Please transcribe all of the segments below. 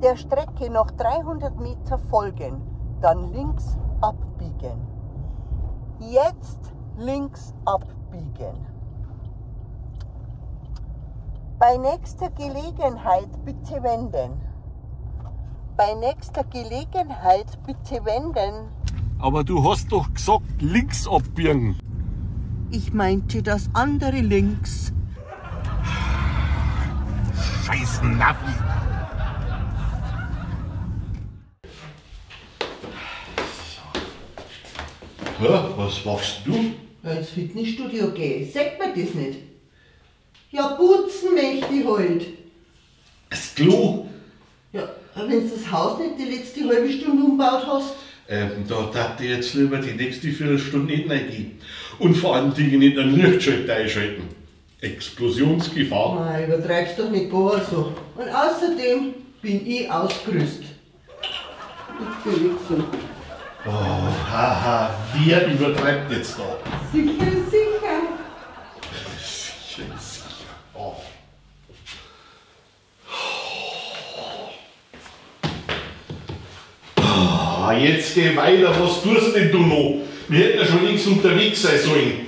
Der Strecke noch 300 Meter folgen, dann links abbiegen. Jetzt links abbiegen. Bei nächster Gelegenheit bitte wenden. Bei nächster Gelegenheit bitte wenden. Aber du hast doch gesagt, links abbiegen. Ich meinte das andere links. Scheiß Navi. So. Ja, was machst du? Ja, ins Fitnessstudio geh. Sagt mir das nicht. Ja, putzen möchte ich halt. Das Klo? Ja, wenn du das Haus nicht die letzte halbe Stunde umgebaut hast. Da darf ich jetzt lieber die nächste Viertelstunde nicht reingehen. Und vor allen Dingen nicht einen Lichtschalter einschalten. Explosionsgefahr. Nein, übertreib's doch nicht gar so. Und außerdem bin ich ausgerüstet. Ich bin nicht so. Oh, haha, wer übertreibt jetzt da? Sicher, sicher. Sicher, sicher. Oh. Jetzt geh weiter, was tust denn du noch? Wir hätten ja schon längst unterwegs sein sollen.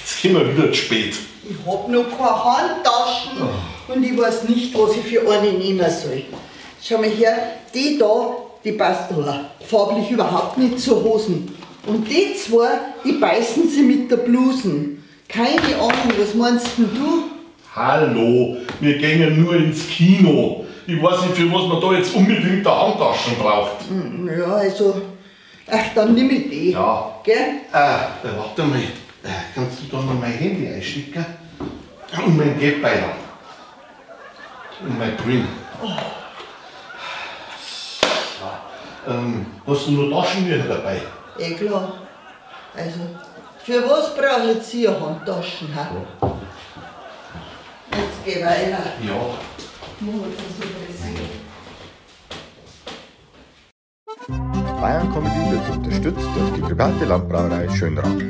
Jetzt gehen wir wieder zu spät. Ich hab noch keine Handtaschen und ich weiß nicht, was ich für eine nehmen soll. Schau mal her, die da, die passt farblich überhaupt nicht zur Hosen. Und die zwei, die beißen sie mit der Blusen. Keine Ahnung, was meinst denn du? Hallo, wir gehen nur ins Kino. Ich weiß nicht, für was man da jetzt unbedingt eine Handtaschen braucht. Ja, also, ach, dann nimm ich die. Ja. Gell? Warte mal, kannst du da noch mein Handy einstecken? Und mein Geldbeutel. Und mein Brillen. Oh. So. Hast du noch Taschentücher dabei? Eh klar. Also, für was brauche ich jetzt hier Handtaschen? He? Ja. Jetzt geh weiter. Ja. Bayern Comedy wird unterstützt durch die private Landbrauerei Schönrath.